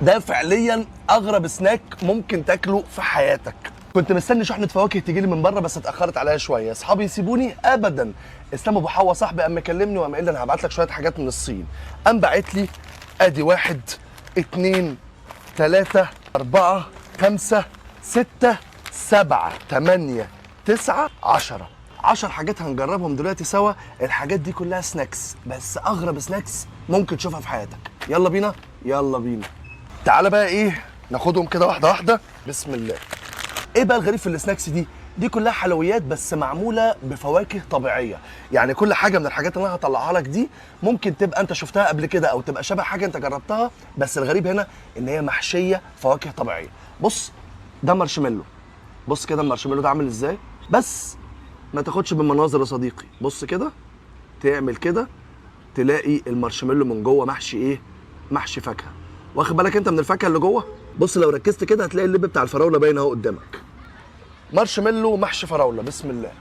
ده فعليا اغرب سناك ممكن تاكله في حياتك. كنت مستني شحنه فواكه تجيلي من بره بس اتاخرت عليا شويه. اصحابي يسيبوني ابدا. اسلام ابو حوا صاحبي قام مكلمني وقام قال لي انا هبعت لك شوية حاجات من الصين. قام باعت لي ادي 1 2 3 4 5 6 7 8 9 10 10 حاجات هنجربهم دلوقتي سوا. الحاجات دي كلها snacks، بس اغرب snacks ممكن تشوفها في حياتك. يلا بينا يلا بينا. تعالى بقى ايه ناخدهم كده واحدة واحده. بسم الله. ايه بقى الغريب في ال snacks دي؟ دي كلها حلويات بس معمولة بفواكه طبيعيه. يعني كل حاجة من الحاجات اللي انا هطلعها لك دي ممكن تبقى انت شفتها قبل كده او تبقى شبه حاجة انت جربتها، بس الغريب هنا ان هي محشيه فواكه طبيعيه. بص ده مارشميلو، بص كده المارشميلو ده عامل ازاي، بس ما تاخدش بالمناظر يا صديقي. بص كده، تعمل كده تلاقي المارشميلو من جوه محشي ايه؟ محشي فاكهة. واخد بالك انت من الفاكهة اللي جوه؟ بص لو ركزت كده هتلاقي اللب بتاع الفراوله باين اهو قدامك. مارشميلو محشي فراوله. بسم الله.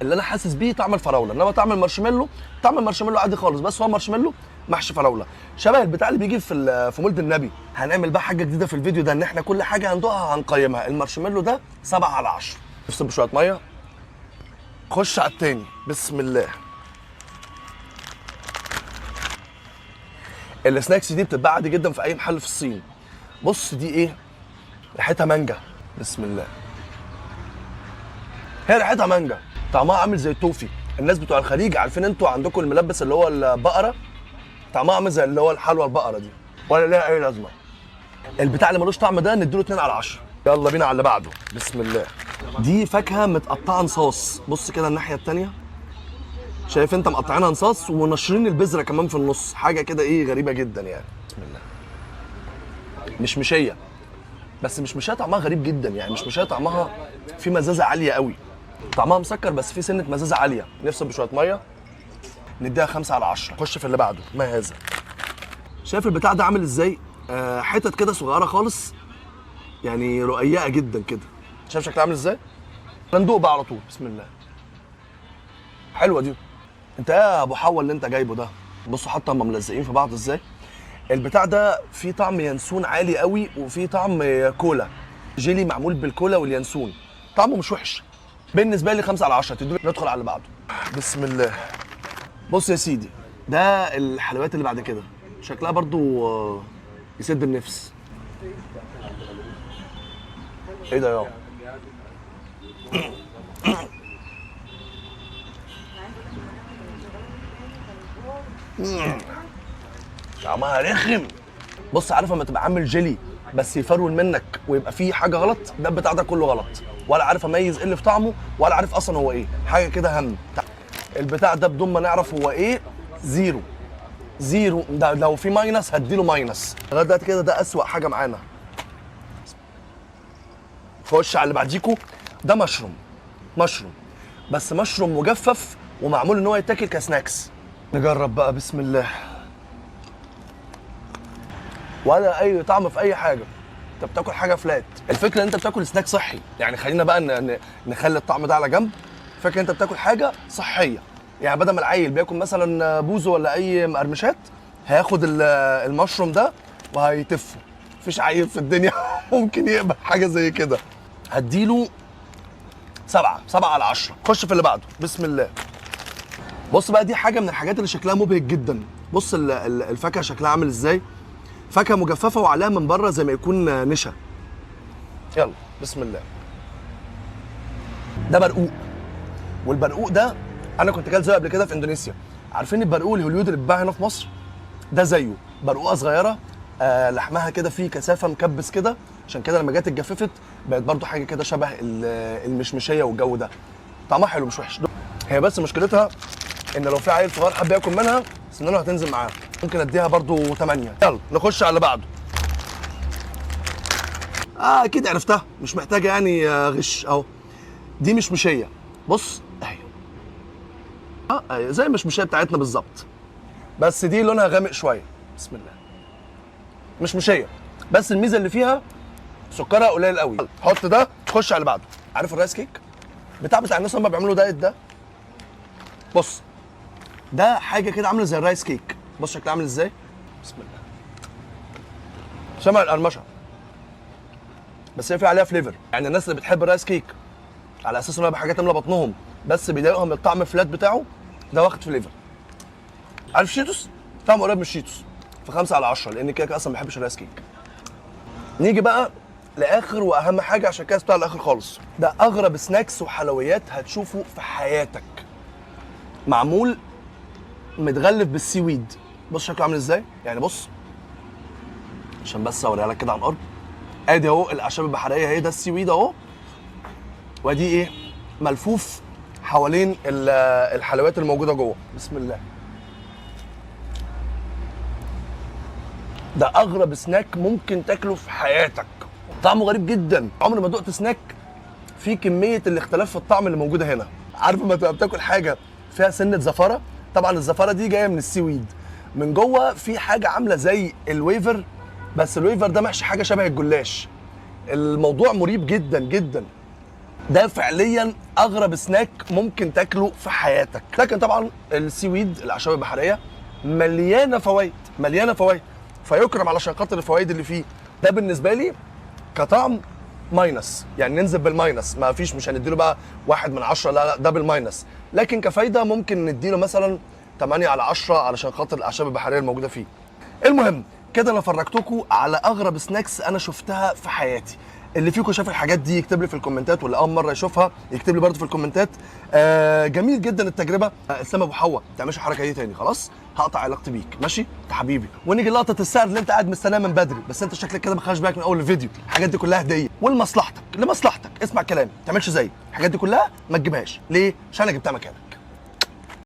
اللي انا حاسس بيه طعم الفراوله، انما طعم المارشميلو، طعم المارشميلو عادي خالص، بس هو مارشميلو محشي فراوله، شبه البتاع اللي بيجي في مولد النبي. هنعمل بقى حاجة جديدة في الفيديو ده، ان احنا كل حاجة هندوقها هنقيمها. المارشميلو ده 7 على 10. نفصل بشوية ميه. خش على التاني. بسم الله. ال snacks دي بتتباع عادي جدا في اي محل في الصين. بص دي ايه؟ ريحتها مانجا. بسم الله. هي ريحتها مانجا، طعمها عامل زي التوفي. الناس بتوع الخليج عارفين انتوا عندكم الملبس اللي هو البقرة، طعمها عامل زي اللي هو الحلوى البقرة دي، ولا ليها اي لازمه. البتاع اللي ملوش طعم ده نديله 2 على 10. يلا بينا على اللي بعده. بسم الله. دي فاكهة متقطعه نصاص. بص كده الناحية التانية، شايف انت مقطعينها نصاص ونشرين البذرة كمان في النص، حاجة كده ايه غريبة جدا يعني. بسم الله. مش مشيه، بس مش مشيه طعمها غريب جدا يعني. مش مشيه طعمها في مزازه عالية قوي، طعمها مسكر بس في سنة مزازه عالية. نفصل بشوية مية، نديها 5 على 10. خش في اللي بعده. ما هذا؟ شايف البتاع ده عامل ازاي؟ حتت كده صغيرة خالص يعني، رقيقه جدا كده. شايف شكلها عامل ازاي؟ ندوق بقى على طول. بسم الله. حلوة دي. انت ايه يا ابو حوا اللي انت جايبه ده؟ بصوا حتى هم ملزقين في بعض ازاي. البتاع ده فيه طعم ينسون عالي قوي، وفيه طعم كولا، جيلي معمول بالكولا واليانسون. طعمه مش وحش بالنسبة لي، 5 على 10. تدوني ندخل على اللي بعده. بسم الله. بص يا سيدي، ده الحلويات اللي بعد كده، شكلها برضو يسد النفس. ايه ده يا طعمها رخم. بص عارف لما تبقى عامل جيلي بس يفرول منك ويبقى فيه حاجة غلط؟ ده البتاع ده كله غلط، ولا عارف اميز ايه اللي في طعمه، ولا عارف اصلا هو ايه، حاجة كده هم. البتاع ده بدون ما نعرف هو ايه، zero zero. ده لو في minus هديله minus. لغاية دلوقتي كده ده اسوأ حاجة معانا. خش على اللي بعديكو. ده مشروم، مشروم بس مشروم مجفف ومعمول ان هو يتاكل ك snacks. نجرب بقى. بسم الله. ولا اي طعم في اي حاجة، انت بتاكل حاجة flat. الفكرة ان انت بتاكل سناك صحي يعني، خلينا بقى نخلي الطعم ده على جنب. الفكرة ان انت بتاكل حاجة صحية يعني، بدل ما العيل بياكل مثلا بوزو ولا اي مقرمشات، هياخد المشروم ده وهيتفه. مفيش عيل في الدنيا ممكن يقبل حاجة زي كده. هديله 7، 7 على 10. خش في اللي بعده. بسم الله. بص بقى، دي حاجة من الحاجات اللي شكلها مبهج جدا. بص الفاكهة شكلها عامل ازاي، فاكهة مجففة وعليها من بره زي ما يكون نشا. يلا بسم الله. ده برقوق، والبرقوق ده انا كنت كلت زيه قبل كده في اندونيسيا. عارفين البرقوق الهوليود اللي بيتباع هنا في مصر؟ ده زيه، برقوقه صغيرة، لحمها كده فيه كثافة مكبس كده، عشان كده لما جت اتجففت بقت برضو حاجة كده شبه المشمشيه والجو ده. طعمها حلو مش وحش. هي بس مشكلتها ان لو في عيل صغير حب ياكل منها سنانه هتنزل معاه. ممكن اديها برضو 8. يلا نخش على اللي بعده. اكيد عرفتها، مش محتاجه يعني غش اهو. دي مشمشيه، بص اهي، زي المشمشيه بتاعتنا بالظبط، بس دي لونها غامق شوية. بسم الله. مشمشيه، بس الميزة اللي فيها سكرها قليل قوي. حط ده، خش على اللي بعده. عارف ال rice cake بتاع الناس اللي هم بيعملوا diet ده؟ بص ده حاجة كده عامله زي ال rice cake. بص شكلها عامل ازاي. بسم الله. سامع القرمشه، بس هي في عليها flavor. يعني الناس اللي بتحب ال rice cake على اساس انه حاجة تملى بطنهم، بس بيضايقهم الطعم flat بتاعه، ده واخد flavor. عارف شيتوس؟ طعمه قريب من الشيتوس. في 5 على 10، لان كده كده اصلا ما بحبش ال rice cake. نيجي بقى لاخر واهم حاجه، عشان كده سبتها الاخر خالص. ده اغرب snacks وحلويات هتشوفه في حياتك، معمول متغلف بال seaweed. بص شكله عامل ازاي. يعني بص عشان بس اوريها لك كده عن قرب، ادي اهو الاعشاب البحرية اهي، ده ال seaweed اهو، وادي ايه ملفوف حوالين الحلويات الموجودة جوه. بسم الله. ده اغرب سناك ممكن تاكله في حياتك، طعمه غريب جدا. عمري ما دقت سناك فيه كمية الاختلاف في الطعم اللي موجودة هنا. عارف لما تبقى بتاكل حاجة فيها سنة زفاره؟ طبعا الزفاره دي جاية من ال seaweed. من جوه في حاجة عامله زي الويفر، بس الويفر ده محشي حاجة شبه الجلاش. الموضوع مريب جدا جدا. ده فعليا اغرب سناك ممكن تاكله في حياتك. لكن طبعا ال seaweed الاعشاب البحرية مليانة فوائد، مليانة فوائد، فيكرم علشان خاطر الفوائد اللي فيه. ده بالنسبة لي كطعم minus، يعني ننزل بال minus، ما فيش، مش هنديله بقى 1 من 10، لا لا، ده بال minus. لكن كفايده ممكن نديله مثلا 8 على 10 علشان خاطر الاعشاب البحرية الموجودة فيه. المهم كده انا فرجتكم على اغرب snacks انا شفتها في حياتي. اللي فيكم شاف الحاجات دي يكتب لي في الكومنتات، واللي اول مرة يشوفها يكتب لي برده في الكومنتات. جميل جدا التجربة. اسلام ابو حوا، ما تعملش الحركة دي تاني، خلاص هقطع علاقتي بيك، ماشي انت حبيبي. ونيجي لقطة السعر اللي انت قاعد مستناها من بدري، بس انت شكلك كده ما خدش بالك من اول الفيديو. الحاجات دي كلها هديه ولمصلحتك، لمصلحتك اسمع كلامي، ما تعملش زيي. الحاجات دي كلها ما تجيبهاش. ليه؟ عشان انا جبتها مكانك.